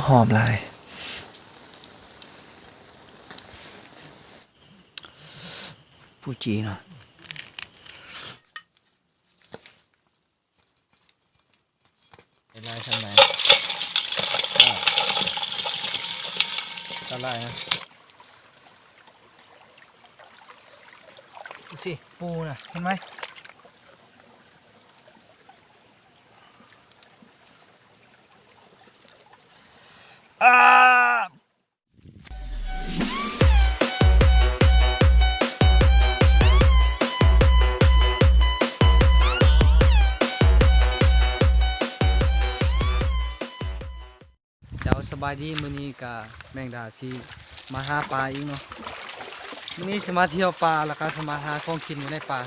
ຫອມຫຼາຍ ປູຈີເນາະ. ຫຼາຍສ່ຳໃດ ກໍຫຼາຍນະ. ຊິ ປູນະ ເຫັນໄໝ? ອາ ເຈົ້າ ສະບາຍດີ. ມື້ນີ້ກະແມງດາຊິມາຫາປາອີກເນາະ. ມື້ນີ້ຊິມາທ່ຽວປ່າ ແລ້ວກະຊິມາຫາຂອງກິນຢູ່ໃນປ່າ.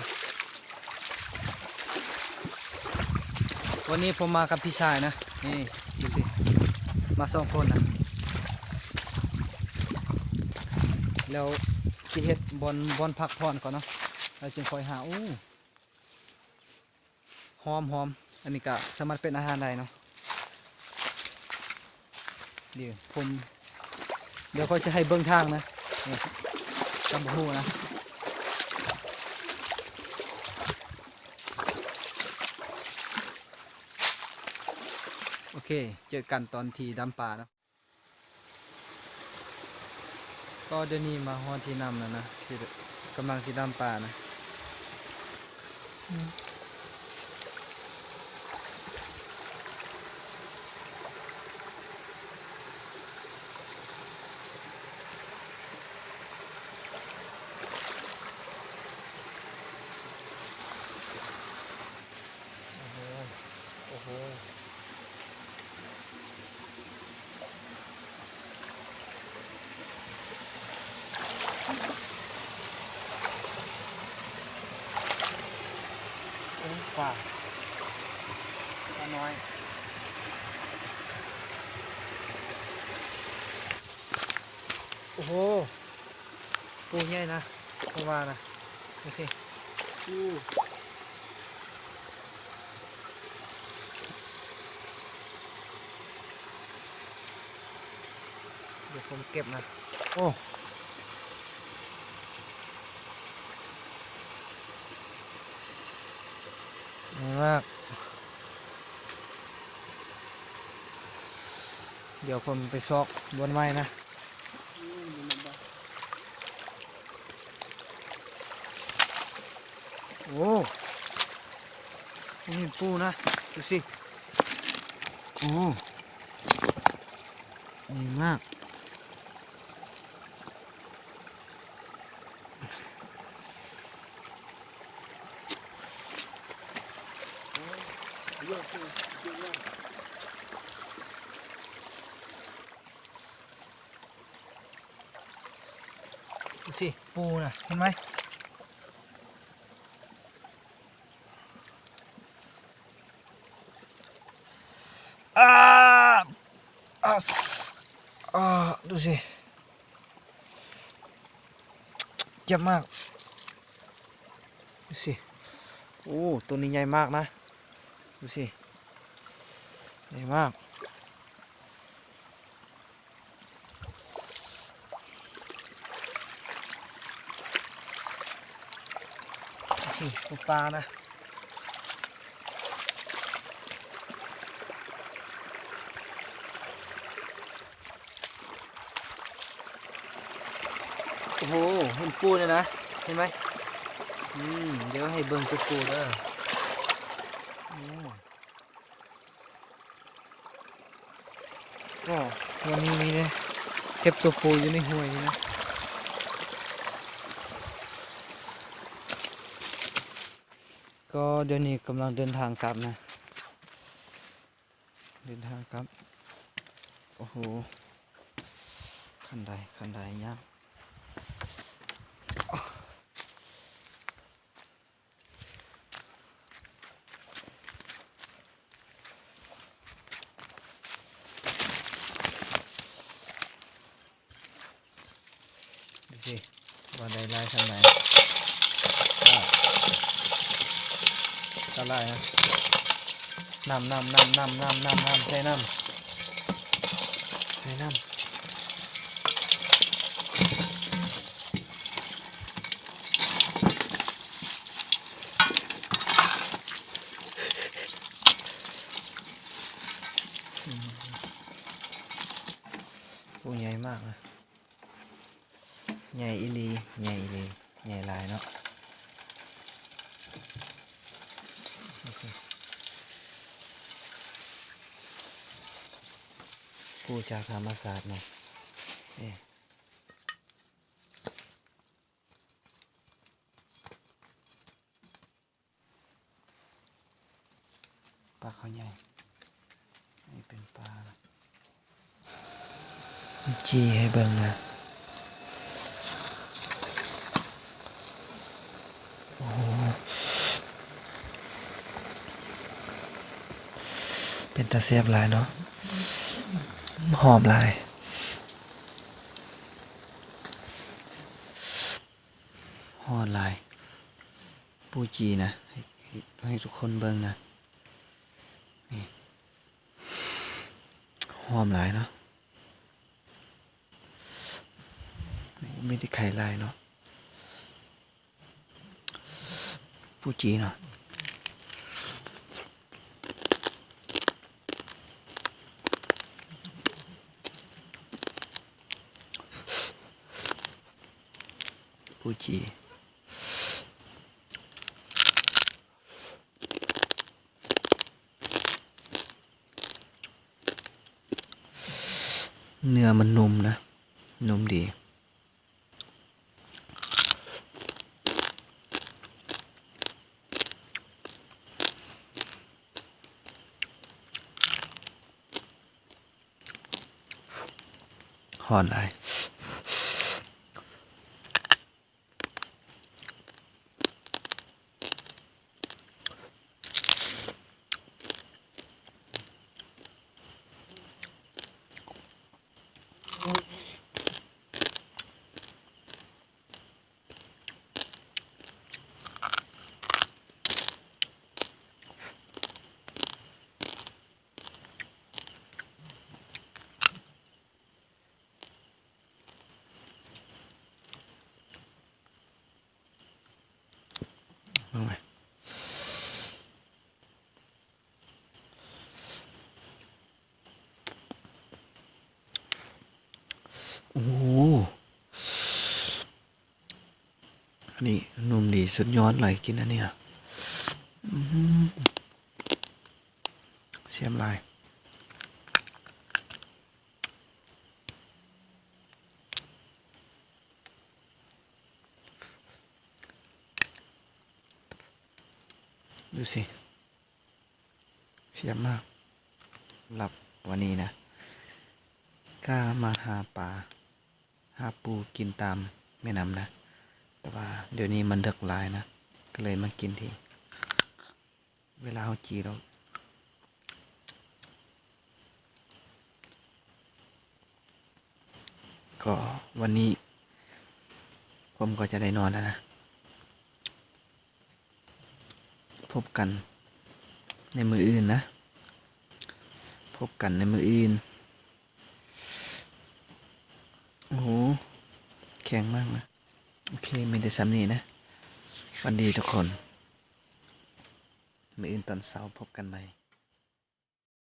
ວັນນີ້ຜົມມາກັບພີ່ຊາຍນະ ນີ້ ດູຊິ ມາສອງຄົນນະ. ແລ້ວຊິເຮັດບ່ອນ ບ່ອນພັກຜ່ອນກ່ອນເນາະ ແລ້ວຈຶ່ງຄ່ອຍຫາ. ໂອ້ ຫອມໆ ອັນນີ້ກະສາມາດເປັນອາຫານໄດ້ເນາະ. ດຽວຜົມ ດຽວຂ້ອຍຊິໃຫ້ເບິ່ງທາງນະ ນີ້ ຕຳບັກຫຸ່ງນະ. ໂອເຄ ເຈີກັນຕອນທີ່ດຳປາເນາະ. ກໍດຽວນີ້ມາຮອດທີ່ນ້ຳແລ້ວນະ ຊິ ກຳລັງຊິດຳປານະ. ໂອ້ໂຫ ໂອ້ໂຫ ໂອ້ ປາ ປານ້ອຍ. ໂອ້ໂຫ ປູໃຫຍ່ນະ ເພາະວ່ານະ ດູຊິ ດຽວຜົມເກັບນະ. ໂອ້ ໃຫຍ່ມາກ. ດຽວຜົມໄປຊອກບ່ອນໃໝ່ນະ. ໂອ້ ນີ້ປູນະ ດູຊິ. ໂອ້ ໃຫຍ່ມາກ. ດູຊິ ປູນະ ເຫັນໄໝ? ອາ ອາ ອາ ດູຊິ ເຈັບມາກ. ດູຊິ ໂອ້ ໂຕນີ້ໃຫຍ່ມາກນະ ດູຊິ ໃຫຍ່ມາກ. ນີ້ ປູປານະ. ໂອ້ໂຫ ເຫັນປູແລ້ວນະ ເຫັນໄໝ? ອືມ ດຽວໃຫ້ເບິ່ງໂຕປູເດີ. ໂອ້ ກໍວັນນີ້ມີເດ້ ເກັບໂຕປູຢູ່ໃນຫ້ວຍນີ້ນະ. ກໍດຽວນີ້ກຳລັງເດີນທາງກັບນະ ເດີນທາງກັບ. ໂອ້ໂຫ ຂັ້ນໄດ ຂັ້ນໄດຍາກ. ດູຊິ ວ່າໄດ້ຫຼາຍສ່ຳໃດ. ກໍ ກໍຫຼາຍນະ. ນຳ ນຳ ນຳ ໃສ່ນຳ. ນຳ ໂອ້ ໃຫຍ່ມາກນະ. ໃຫຍ່ອີ່ຫຼີ ໃຫຍ່ອີ່ຫຼີ ໃຫຍ່ຫຼາຍເນາະ. ໂອ້ ຈາກທຳມະຊາດເນາະ ເອີ. ປາຄາວໃຫຍ່ ນີ້ເປັນປາ ຈີ່ໃຫ້ເບິ່ງນະ. ໂອ້ໂຫ ເປັນຕາແຊບຫຼາຍເນາະ ຫອມຫຼາຍ. ຮ້ອນຫຼາຍ ປູຈີ່ນະ ໃຫ້ ໃຫ້ ໃຫ້ທຸກຄົນເບິ່ງນະ ນີ້ ຫອມຫຼາຍເນາະ ມີແຕ່ໄຂ່ຫຼາຍເນາະ ປູຈີ່ເນາະ. ປູຈີ່ ເນື້ອມັນນຸ່ມນະ ນຸ່ມດີ. ຮ້ອນຫຼາຍ. ເບິ່ງໄປ ໂອ້ ອັນນີ້ນຸ່ມດີ ສຸດຍອດເລີຍ ກິນອັນນີ້ນະ ອືມ ແຊບຫຼາຍ. ດູຊິ ແຊບມາກ. ສຳລັບວັນນີ້ນະ ກະມາຫາປາ ຫາປູກິນຕາມແມ່ນ້ຳນະ ແຕ່ວ່າດຽວນີ້ມັນເດິກຫຼາຍນະ ກະເລີຍມາກິນທີ່ ເວລາເຮົາຈີ່ແລ້ວ ກໍວັນນີ້ຜົມກໍຈະໄດ້ນອນແລ້ວນະ. ພົບກັນໃນມື້ອື່ນນະ ພົບກັນໃນມື້ອື່ນ. ໂອ້ໂຫ ແຂງມາກນະ. ໂອເຄ ມີແຕ່ສ່ຳນີ້ນະ. ຫວັດດີທຸກຄົນ. ມື້ອື່ນຕອນເຊົ້າພົບກັນໃໝ່.